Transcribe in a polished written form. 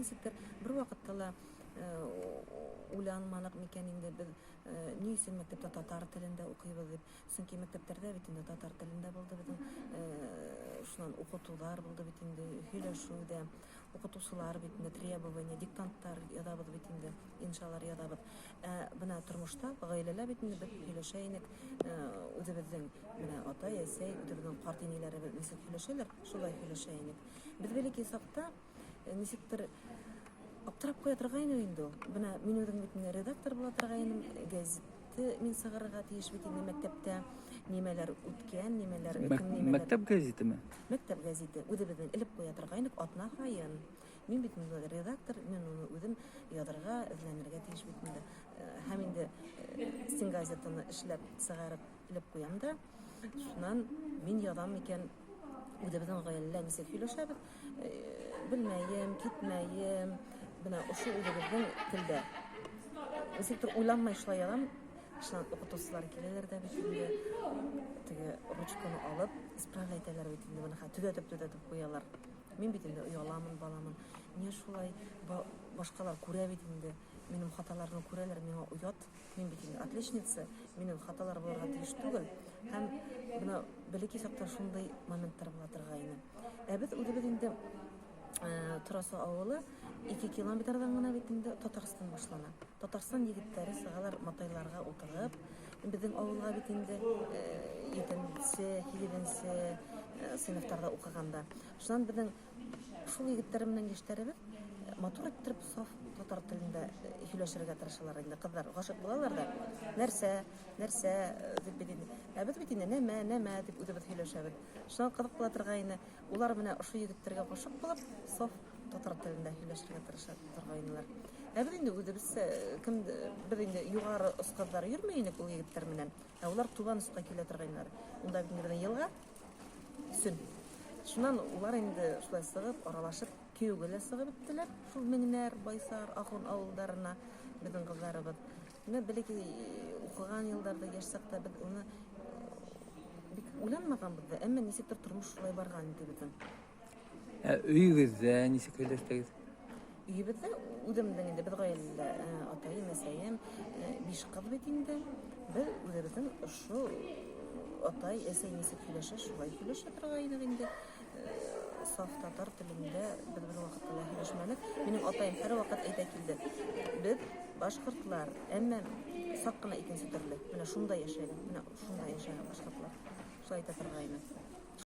нисектер бер ваҡытта ла уйланманыҡ микән инде беҙ ни өсөн мәктәптә татар телендә уҡыйбыҙ дип. Сөнки мәктәптәрҙә бит инде татар телендә булды беҙҙең, шунан уҡытыуҙар булды бит инде, һөйләшеү ҙә, укытыусылар бит инде требования, диктанттар яҙабыҙ бит инде, иншалар яҙабыҙ. Ә бына тормошта, ғаиләлә бит инде беҙ һөйләшә инек, үҙебеҙҙең менә атай, әсәй, үҙебеҙҙең ҡарт инәйләребеҙ нисек һөйләшәләр, шулай һөйләшә инек. Беҙ бәләкәй саҡта нисектер аптырап ҡуя торғайны инде ул. Бына мин үҙем бит инде редактор була торғайным, гәзитте мин сығарырға тейеш бит инде мәктәптә. Нимәләр үткән, нимәләр, кем нимәләр. Мәктәп гәзитеме? Мәктәп гәзите. Үҙебеҙҙең элеп ҡуя торғайныҡ атна һайын. Мин бит инде редактор, мин уны үҙем яҙырға, эҙләнергә тейеш бит инде. Һәм инде стенгазетаны эшләп сығарып элеп ҡуям да, шунан мин яҙам икән, үҙебеҙҙең ғаиләлә нисек һөйләшәбеҙ, белмәйем, китмәйем, бына ошо үҙебеҙҙең телдә. Нисектер уйланмай шулай яҙам, шунан уҡытыусылар киләләр ҙә бит инде, теге ручканы алып, исправлять итәләр бит инде, бына төҙәтеп-төҙәтеп ҡуялар. Мин бит инде ояламын, баламын. Ниңә шулай башҡалар күрә бит инде, минең хаталарны күрәләр, миңа оят. Мин бит инде отличница, минең хаталар булырға тейеш түгел. Һәм бына бәләкәй саҡта шундай моменттар була торғайны. Ә беҙ үҙебеҙ инде Тораса ауылы 2 километрҙан ғына бит инде Татарстан башлана. Татарстан егеттәре сығалар матайларға ултырып, беҙҙең ауылға бит инде 7-нсе, 8-нсе сыйныфтарҙа уҡығанда. Шунан беҙҙең шул егеттәр менән йәштәребеҙ матур иттереп саф татар телендә һөйләшергә тырышалар инде. Ҡыҙҙар ғашиҡ булалар ҙа, нәрсә, нәрсә дип бит инде. Ә беҙ бит инде нәмә, нәмә дип үҙебеҙ һөйләшәбеҙ. Шунан ҡыҙыҡ була торғайны. Улар менә ошо егеттәргә ғашиҡ булып, саф татар телендә һөйләшергә тырыша торғайнылар. Ә беҙ инде үҙебеҙсә, кем, беҙ инде юғары ос ҡыҙҙары йөрөмәй инек ул егеттәр менән. Ә улар түбән осҡа килә торғайнылар. Унда бит инде беҙҙең йылға Сөн. Шунан улар инде шулай сығып, аралашып, кейәүгә лә сығып бөттөләр. Шул Меңнәр, Байсар, Ахун ауылдарына беҙҙең ҡыҙҙарыбыҙ. Менә бәләкәй уҡыған йылдарҙа, йәш саҡта беҙ уны бик уйланмағанбыҙ ҙа, әммә нисектер тормош шулай барған инде беҙҙең. Ә өйөгөҙҙә нисек һөйләштегеҙ? Өйөбөҙҙә үҙемдең инде беҙ ғаиләлә атайым, әсәйем, биш ҡыҙ бит инде. Беҙ үҙебеҙҙең ошо атай, әсәй нисек һөйләшә, шулай һөйләшә торғайныҡ инде. Саф татар телендә беҙ бер ваҡытта ла һөйләшмәнек. Минең атайым һәр ваҡыт әйтә килде: беҙ башҡортлар, әммә саҡ ҡына икенсе төрлө. Менә шунда йәшәгән, менә шунда йәшәгән башҡортлар. Шулай әйтә торғайны.